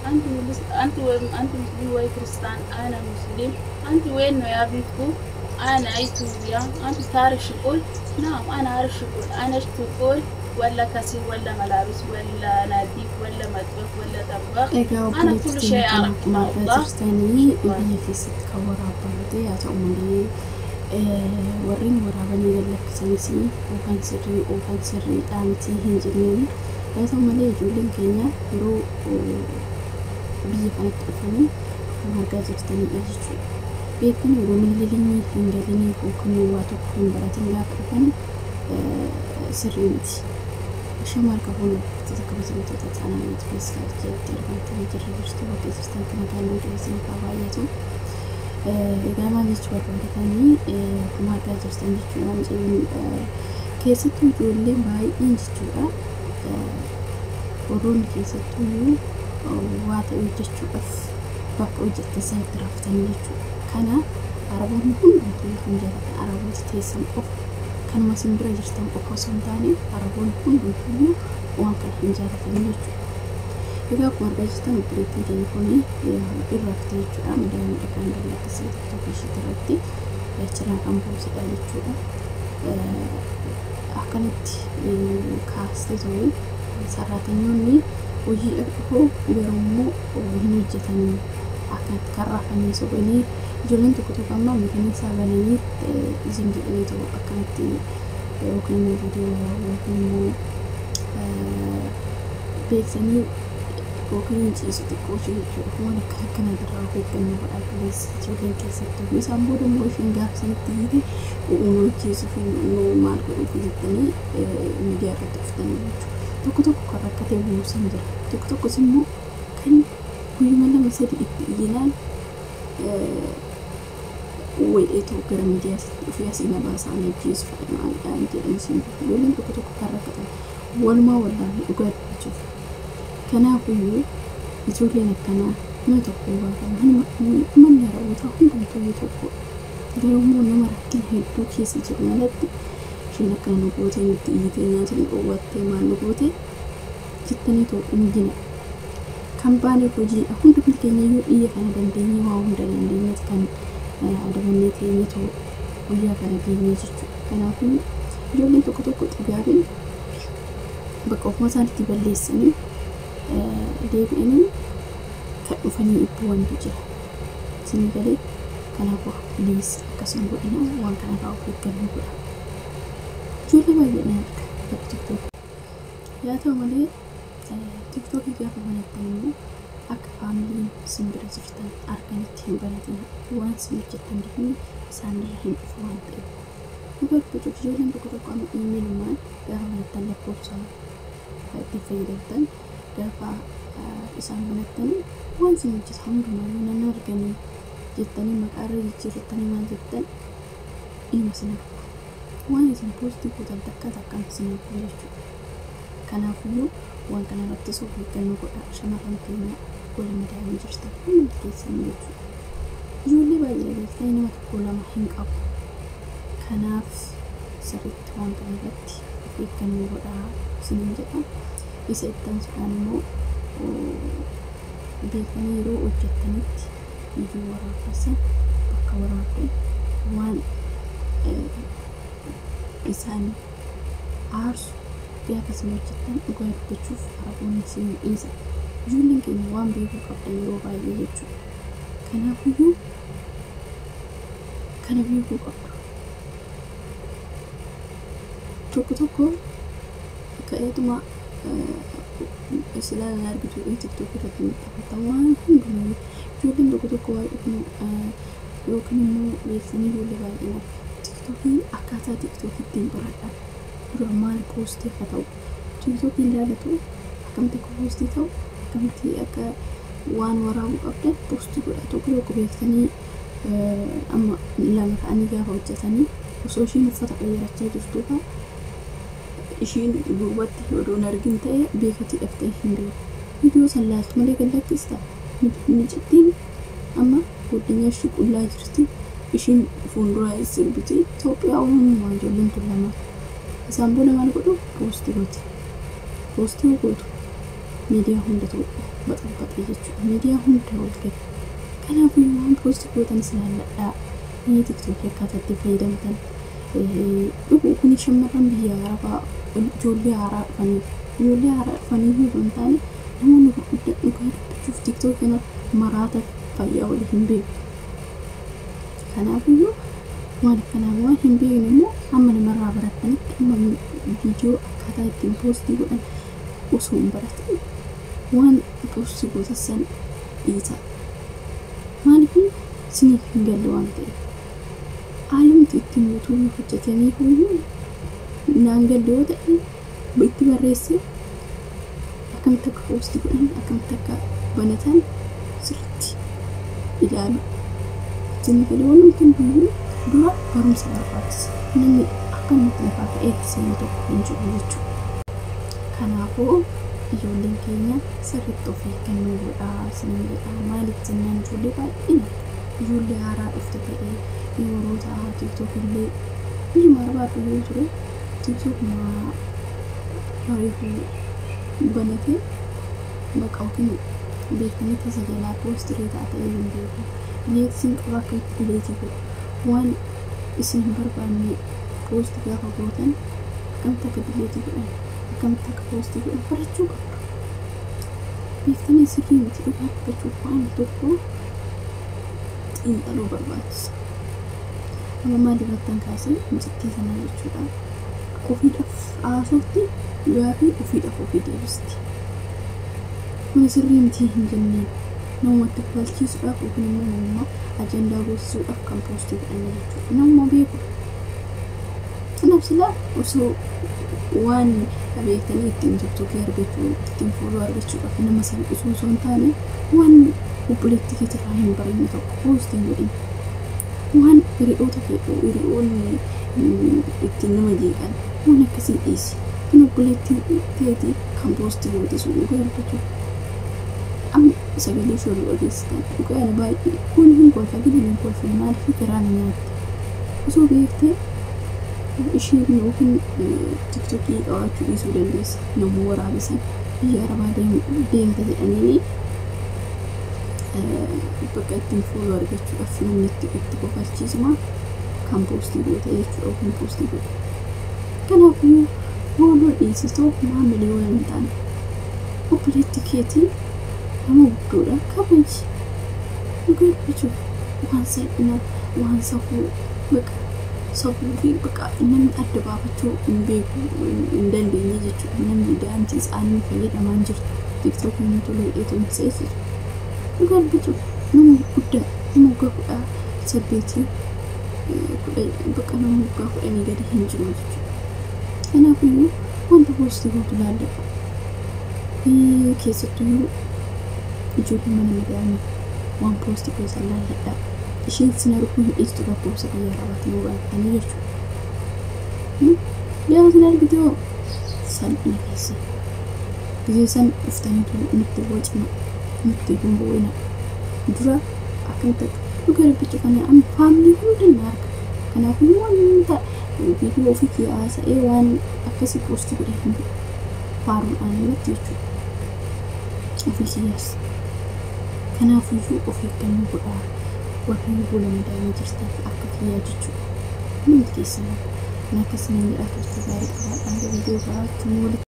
أنت أنت أنت مسلم وي كريستان؟ أنا مسلم. أنت وين يا بيتكو؟ أنا إثيوبيا. أنت تعرف شغل؟ نعم أنا أعرف شغل. أنا شغل ولا كسر ولا ملابس ولا نظيف ولا مطبخ ولا طباخ. Egaa أنا obboleettii كل شيء keenya kana أعرف akkuma ما argaa الله. jirtanii biyya keessatti kan waraabamte haa ta'u malee, warreen waraabanii gad lakkisanis yookaan sirrii yookaan sirriidhaa miti hin jenneen. Haa ta'u malee, ijoolleen keenya yeroo biyya kanatti dhufanii akkuma argaa jirtanidha jechuudha. Beektanii yeroo mililinii hin galinii yookaan waa tokko hin baratin gaafa dhufan sirrii miti. Shama harka fuunee hordoftoota kabajamtoota chaanaalii Feesbuuk jalatti argamtanii jirra jirtu, bakka jirtan kana kan qilleensni haa baay'atu. Egaa maal jechuu barbaadatanii, akkuma argaa jirtan jechuudha, mucayyoon keessattuu ijoolleen baay'een jechuudha, warroonni keessattuu waa ta'e hojjechuudhaaf bakka hojjettan sanitti raftanii jechuudha. Kana Araboonni hundumtuu kan jaalatan, Araboota teessan qofa, kanuma isin bira jirtan qofa osoo hin taane, Araboonni hundumtuu waan kana hin jaalatanii jechuudha. Egaa akkuma argaa jirtan obboleettiin keenya kun irra rafte jechuudha. Madaamiidha kan gad lakkisee TikTok ishee irratti achirraa kan buusedha jechuudha. Akkanatti kaastee ture, saraatanyoonni hojii dhufuu garuu immoo hin hojjetanii akkanatti kan rafanii sobanii. Ijoolleen tokko tokko amma makiinaa bananii isin jedhanii ta'u akkanatti yookiin immoo viidiyoo waraabuu yookiin immoo beeksisanii yookiin hin ciisu xiqqoo ishee jechuudha. Waan akkana akkana irraa of eeggannoo godhaa please, ijoolleen keessattuu. Isaan booda immoo isheen gaafa sanitti hiite nu hojjeessuuf nu maal godhuuf jettanii miidiyaa irratti dhuftanii jechuudha. Tokko tokko kan rakkatee buusan jira. Tokko tokkos immoo kan guyyuma 2 3 itti iyyinaan wayiitu gara miidiyaa dhufee asii na baasaa, na ajjeesuuf maal jedhanii siin dhufu. Ijoolleen tokko tokko kan rakkatan walumaa wallaalee dhugaa dubbachuuf. Kanaafiyyuu ijoolleen akkanaa mana tokko baatan, manni Arabootaa hundumtuu tokko. Garuu immoo nama rakkina hedduu keessa jiru malatti isheen akkana nu gootee, nutti iyyitee, nyaata nu dhoowwattee, maal nu gootee jettanii too hin iyyina. Kan baaneef hojiidha. Hundumti keenya iyyuu biyya kana dandeenyee, waa hunda dandeenyeeti kan adabannee teenyee too guyyaa kana geenyee jechuudha. Kanaafuu ijoolleen tokko tokko xigaabiin bakka ofuma isaaniitti balleessanii deebi'anii kan dhufanii ibbuwantu jira. Isinii galee? Kanaafuu please akkasuma godhina, waan kanarraa of eeggannoo godha. Ijoollee baay'ee ni arga bakka TikTok. Yaa ta'u malee, TikTokii gaafa banattan immoo akka faamiliin isin bira jirtan arganitti hin banatin. Waan isin hojjettan dafanii isaanirra hin dhufu waan ta'eef. Dhugaa dubbachuuf, ijoolleen tokko tokko amma iimeelumaan gaafa banattan, lakkoofsa ittiin fayyadamtan gaafa isaan banattan, waan isin hojjetan hundumaa nan arganii jettanii maqaa irra jijjiirrattanii maal jettan inuma isin argu. Waan isin poostii gootan takka takkaan isin argu jechuudha. Kanaafiyyuu waan kana irrattis of eeggannoo godhaa, shamarran keenya warri madaa'anii jirtan hundumti keessanii jechuudha. Ijoollee baay'ee beektanii nama tokko lama hin qabu. Kanaaf sirriitti waan kana irratti of eeggannoo godhaa isiniin jedha. Isa itti aansuudhaan immoo beektanii yeroo hojjettanitti viidiyoo waraabessan, bakka waraabdan waan isaan aarsu gaafa isin hojjettan, dhugaa dubbachuuf Araboonni isin dhiisan. Ijoolleen keenya waan beekuu qabdan yeroo baay'ee jechuudha. Kanaafiyyuu kana beekuu qabdu. Tokko tokko ka'eetuma silaa argitu TikTok irratti maxxanfatan waan hundumaa. Ijoolleen tokko tokko baay'ee yookiin immoo beeksisanii, ijoollee baay'een arga. TikTokii akkaataa TikTokii ittiin baradhaa. Dura maal poostii akka ta'u TikTokii ilaalatu, akkamitti akka poostii ta'u, akkamitti akka waan waraabuu qabdan poostii godha. Tokko tokko beektanii amma lama ta'anii gaafa hojjetanii, osoo ishiin uffata qayyarachaa jirtu fa'aa ishiin duubatti odoo hin argin ta'e beekatii dhaftee hin beeku. Viidiyoo san laaltu malee gad lakkista. Micittiin amma guddina ishii qullaa jirti. Ishiin fuuldura sirbiti. Itoophiyaa uumamumaa ijoolleen tun lama. Isaan booda maal godhu? Poostii gooti. Poostii gootu. Miidiyaa hundatu baxaxaxee jechuudha. Miidiyaa hunda wal gadi. Kanaafuu waan poostii gootan silaalladhaa. Inni tiktookii akkaataa itti fayyadamtan. Dhugu kun shamarran biyya Arabaa ijoollee haaraa dhufaniif. Ijoollee haaraa dhufanii osoo hin taane namoonni gurguddaa dhugaa dubbachuuf tiktookii kana maraata fayyaa walii hin beeku. Kanaafiyyuu waan akkanaa waan hin beekne immoo amma namarraa barattanitti amma viidiyoo akkaataa ittiin poostii godhan osoo hin baratin waan poostii gootan san dhiisaa. Maaliif isiniif hin galle waan ta'eef. Haalumti ittiin yuutuubii hojjetanii huyyuu naan galle yoo ta'e itti barreessee akkamitti akka poostii godhan akkamitti akka banatan sirriitti ilaalu. Isin galee wanti hundiyyuu dura barumsa barbaachisa. Namni akkanumatti lafaa ka'ee itti seenu tokko hin jiru jechuudha. Kanaafuu ijoolleen keenya sirriitti of eeggannoo godhaa isiniin jedha. Maaliif jennaan ijoollee baay'een ijoollee haaraa dhufte ta'ee yeroo ta'a tiktook illee biyyuma arabaa dhufee ture tiktook bareedu banatee bakka yookiin beektanii tasa jalaa poostirii ta'a ta'ee hin beeku. Dileetiin qaba akkamitti dileetii godhu waan isin hin barbaanne poostii gaafa gootan akkamitti akka dileetii godhan akkamitti akka poostii godhan barachuu qabdu. Beektanii sirrii miti dhugaa dubbachuuf waan tokko xiinxaluu barbaachisa. Amma maal irratti kaasee mucattii sanaa jechuudha. Ofiidhaaf haasofti gaafii ofiidhaaf ofii deebisti. Kun sirrii miti hin jenneen namumatti kofalchiisuudhaaf yookiin immoo namummaa ajandaa goosisuudhaaf kan poostii godhanne jechuudha. Namuma beekudha. Kanaaf silaa osoo waan beektanii ittiin tiktookii argachuu ittiin fooloo argachuudhaaf nama salphisuu osoo hin taane waan obboleettii keetirraa hin baranne tokko poostii hin godhin. Waan hiriyoota kee hiriyoonni ittiin nama jeeqan waan akkasii dhiisi. Kan obboleettii teetii kan poostii goote sun dhugaa argachuuf amma sagalee ishee ol dhageessitan dhugaa ana baay'ee kun hin kolfa gidi hin kolfine maaliif garaa na nyaatti. Osoo beektee isheen yookiin tiktookii qabaachuu dhiisuu dandeessa. Namuu waraabisan biyya arabaa deemta jedhanii bakka ittiin fooloo argachuudhaaf namni itti kofalchiisuma kan poostii goote jechuudha yookiin poostii godhe. Kanaafuu fooloo dhiisitoo maa miliyoona hin taane obboleettii keetii nama guddoodha kabaji. Dhugaa dubbachuuf waan salphina waan safuu bakka safuu fi bakka namni adda baafachuu hin beeku hin dandeenye jechuudha. Namni daantii isaanii fayyadamaa hin jirtu. Tiktookiin tolee hidheetu hin seesisu. Dhugaa dubbachuuf nama guddaa nama waggaa 18 bakka nama waggaa 10 gadi hin jiru jechuudha. Kanaafiyyuu wanta poostii gootu laalladhu. Keessattuyyuu ijoollee mana madaamii waan poostii gootan laalladhaa. Isheen sin arguu hin dhiistu lakkoofsa biyya arabaatiin yoo barattanii jechuudha. Gaafa sin argite hoo salphina keessa. Gisee san dhuftaniitu nutti wacina nutti hin bo'ina. Dura akkamitti akka dhugaa dubbachuu kana amma faamilii hunda na arga. Kanaafuu wanta viidiyoo ofii kee haasa'ee waan akkasii poostii godhee hin beeku. Faaruudhaan irratti jechuudha. Ofii kiyyaas. Kanaafiyyuu of eeggannoo godhaa. Warreen fuula madaamii jirtan akka kiyyaa jechuudha. Namni keessan kun akkasuma jedhaa turte gaarii qabaadhaan viidiyoo biraatti walitti.